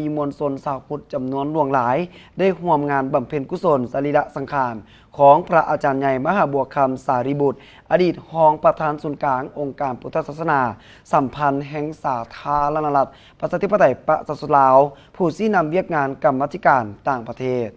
ມີມວນຊົນຊາວພຸດຈຳນວນຫຼວງຫຼາຍ ໄດ້ຮ່ວມງານບຳເພັນກຸສົນສະລີລະສັງຂານຂອງພະອາຈານໃຫຍ່ມະຫາບົວຄຳ ສາລີບຸດ ອະດີດຮອງປະທານສູນກາງອົງການພຸດທະສາສະໜາສຳພັນແຫ່ງສາທາລະນະລັດ ປະຊາທິປະໄຕ ປະຊາຊົນລາວ, ຜູ້ຊີ້ນຳວຽກງານກຳມາທິການຕ່າງປະເທດ.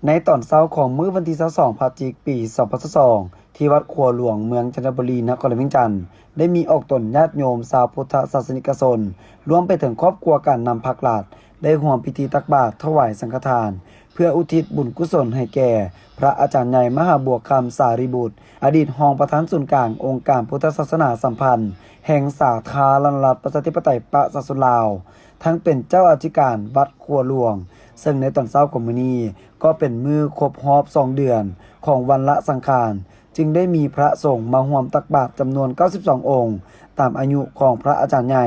ໃນຕອນເຊົ້າຂອງມື້ວັນທີຊາວສອງ ພະຈິກ ປີສອງພັນຊາວສອງ ທີ່ວັດຂົວຫຼວງ ເມືອງຈັນທະບູລີ ນະຄອນຫຼວງວຽງຈັນ ໄດ້ມີອອກຕົນຍາດໂຍມຊາວພຸດທະສາສະນິກະຊົນ ລວມໄປເຖິງຄອບຄົວການນຳພັກລັດ ໄດ້ຮ່ວມພິທີຕັກບາດຖວາຍສັງຄະທານ ເພື່ອອຸທິດບຸນກຸສົນໃຫ້ແກ່ພະອາຈານໃຫຍ່ມະຫາບົວຄຳ ສາລີບຸດ ອະດີດຮອງປະທານສູນກາງອົງການພຸດທະສາສະໜາສຳພັນແຫ່ງສາທາລະນະລັດ ປະຊາທິປະໄຕ ປະຊາຊົນລາວ ທັງເປັນເຈົ້າອະທິການວັດຂົວຫຼວງ, ເຊິ່ງໃນຕອນເຊົ້າຂອງມື້ນີ້ ກໍເປັນມື້ຄົບຮອບສອງເດືອນຂອງວັນລະສັງຂານ, ຈຶ່ງໄດ້ມີພະສົງມາຮ່ວມຕັກບາດຈຳນວນເກົ້າສິບສອງອົງ, ຕາມອາຍຸຂອງພະອາຈານໃຫຍ່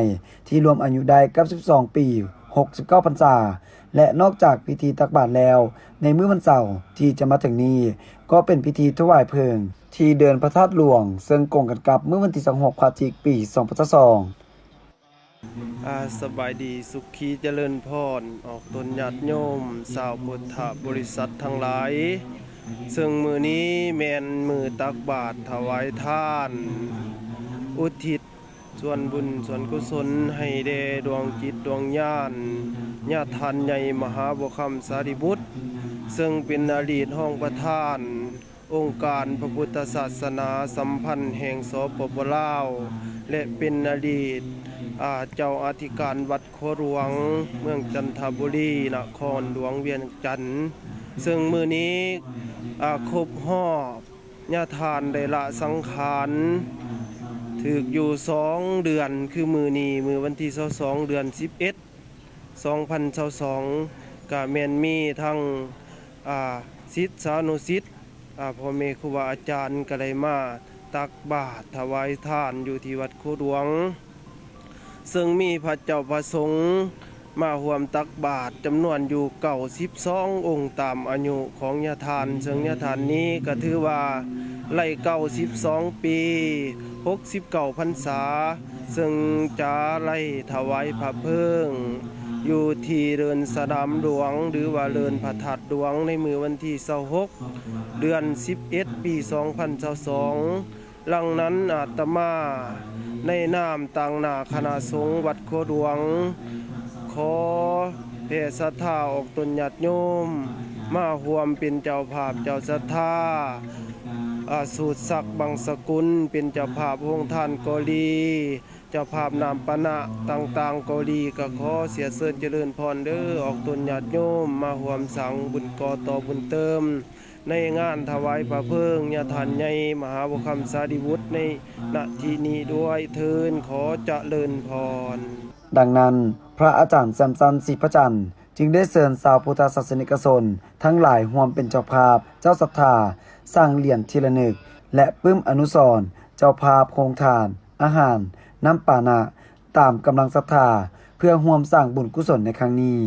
ທີ່ລວມອາຍຸໄດ້ເກົ້າສິບສອງປີ ຫົກສິບເກົ້າພັນສາ ແລະ ນອກຈາກພິທີຕັກບາດແລ້ວ, ໃນມື້ວັນເສົາທີ່ຈະມາເຖິງນີ້ ກໍເປັນພິທີຖວາຍເພີງທີ່ເດີ່ນພະທາດຫຼວງ, ເຊິ່ງກົງກັນກັບມື້ວັນທີຊາວຫົກ ພະຈິກ ປີສອງພັນຊາວສອງ. ອາ ສະບາຍດີ ສຸຂີຈະເລີນພອນ ອອກຕົນຍາດໂຍມຊາວພຸດທະບໍລິສັດທັງຫຼາຍ, ເຊິ່ງມື້ນີ້ແມ່ນມື້ຕັກບາດຖວາຍທານ ອຸທິດສ່ວນບຸນສ່ວນກຸສົນໃຫ້ແດ່ດວງຈິດດວງຍານ ຍາທ່ານໃຫຍ່ມະຫາບົວຄຳ ສາລີບຸດ ເຊິ່ງເປັນອະດີດຮອງປະທານ ອົງການພະພຸດທະສາສະໜາສຳພັນແຫ່ງ ສປປ ລາວ ແລະ ເປັນອະດີດ ອາ ເຈົ້າອະທິການວັດຂົວຫຼວງ ເມືອງຈັນທະບູລີ ນະຄອນຫຼວງວຽງຈັນ, ເຊິ່ງມື້ນີ້ ອາ ຄົບຮອບຍາທ່ານໄດ້ລະສັງຂານ ຖືກຢູ່ສອງເດືອນ ຄືມື້ນີ້ ມື້ວັນທີຊາວສອງ ເດືອນສິບເອັດ ສອງພັນຊາວສອງ ກະແມ່ນມີທັງ ອາ ສິດສານຸສິດ ອາ ພໍ່ແມ່ຄູບາອາຈານ ກະໄດ້ມາຕັກບາດຖວາຍທານຢູ່ທີ່ວັດຂົວຫຼວງ, ເຊິ່ງມີພະເຈົ້າພະສົງມາຮ່ວມຕັກບາດຈຳນວນຢູ່ເກົ້າສິບສອງອົງ ຕາມອາຍຸຂອງຍາທ່ານ, ເຊິ່ງຍາທ່ານນີ້ກະຖືວ່າໄລ່ເກົ້າສິບສອງປີ ຫົກສິບເກົ້າພັນສາ ເຊິ່ງຈະໄລ່ຖວາຍພະເພີງຢູ່ທີ່ເລີນສະໜາມຫຼວງ ຫຼືວ່າເລີນພະທາດຫຼວງ ໃນມື້ວັນທີຊາວຫົກ ເດືອນສິບເອັດ ປີສອງພັນຊາວສອງ. ຫຼັງນັ້ນອາດຕະມາໃນນາມຕາງໜ້າຄະນະສົງວັດຂົວຫຼວງ ຂໍແຜ່ສັດທາອອກຕົນຍາດໂຍມ ມາຮ່ວມເປັນເຈົ້າພາບເຈົ້າສັດທາ ອາ ສູດສັກບັງສະກຸນ ເປັນເຈົ້າພາບໂຮງທານກໍດີ ເຈົ້າພາບນ້ຳປານະຕ່າງໆກໍດີ ກະຂໍສຽເຊີນຈະເລີນພອນເດີ ອອກຕົນຍາດໂຍມມາຮ່ວມສ້າງບຸນກໍ່ຕໍ່ບຸນເຕີມ ໃນງານຖວາຍພະເພີງຍາທ່ານໃຫຍ່ມະຫາບົວຄຳ ສາລີບຸດ ໃນນະທີນີ້ດ້ວຍເທີ້ນ ຂໍຈະເລີນພອນ. ດັ່ງນັ້ນ ພະອາຈານແຊມສັນ ສີພະຈັນ ຈຶ່ງໄດ້ເຊີນຊາວພຸດທະສາສະນິກະຊົນທັງຫຼາຍຮ່ວມເປັນເຈົ້າພາບ, ເຈົ້າສັດທາ, ສ້າງຫຼຽນທີ່ລະນຶກ ແລະ ປຶ້ມອະນຸສອນ, ເຈົ້າພາບໂຮງທານ, ອາຫານ, ນ້ຳປານະ ຕາມກຳລັງສັດທາ ເພື່ອຮ່ວມສ້າງບຸນກຸສົນໃນຄັ້ງນີ້.